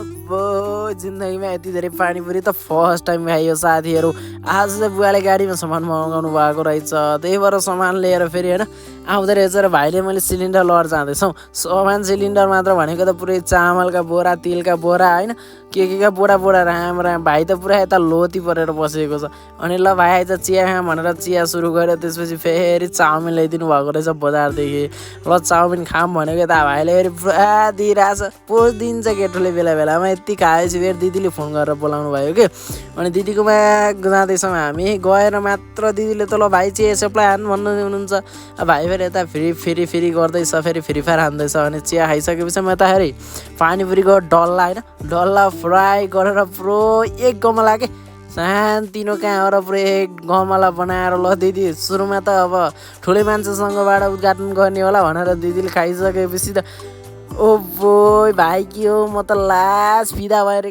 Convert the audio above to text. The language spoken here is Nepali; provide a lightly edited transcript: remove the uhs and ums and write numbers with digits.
ओहो जिन्दगीमा यति धेरै पानीपुरी त फर्स्ट टाइम खाइयो साथीहरू। आज चाहिँ बुवाले गाडीमा सामान मगाउनु भएको रहेछ, त्यही भएर सामान लिएर फेरि होइन आउँदो रहेछ र भाइले मैले सिलिन्डर लिएर जाँदैछौँ। सामान सिलिन्डर मात्र भनेको त पुरै चामलका बोरा, तेलका बोरा होइन के का बोरा राम भाइ त पुरा यता लोती परेर बसेको छ। अनि ल भाइ आइज चिया खाँ भनेर चिया सुरु गऱ्यो, त्यसपछि फेरि चाउमिन ल्याइदिनु भएको रहेछ बजारदेखि। ल चाउमिन खाऊँ भनेको यता भाइले फेरि पुरा दिइरहेछ, पोसिदिन्छ केटोले बेला बेलामा। यति खाएपछि फेरि दिदीले फोन गरेर बोलाउनु भयो कि, अनि दिदीकोमा जाँदैछौँ हामी। गएर मात्र दिदीले त ल भाइ चिया सप्लाई हान् भन्नु हुनुहुन्छ। भाइ फेरि यता फेरि गर्दैछ, फेरि फ्री फायर हान्दैछ। अनि चिया खाइसकेपछि म यता फेरि पानीपुरीको डल्ला होइन डल्ला फ्राई गरेर पुरो एक गमला के सानोतिनो कहाँ र पुरै एक गमला बनाएर ल दिदी सुरुमा त अब ठुलै मान्छेसँगबाट उद्घाटन गर्ने होला भनेर दिदीले खाइसकेपछि त ओ बोय भाइ के हो, म त लास फिदा भएर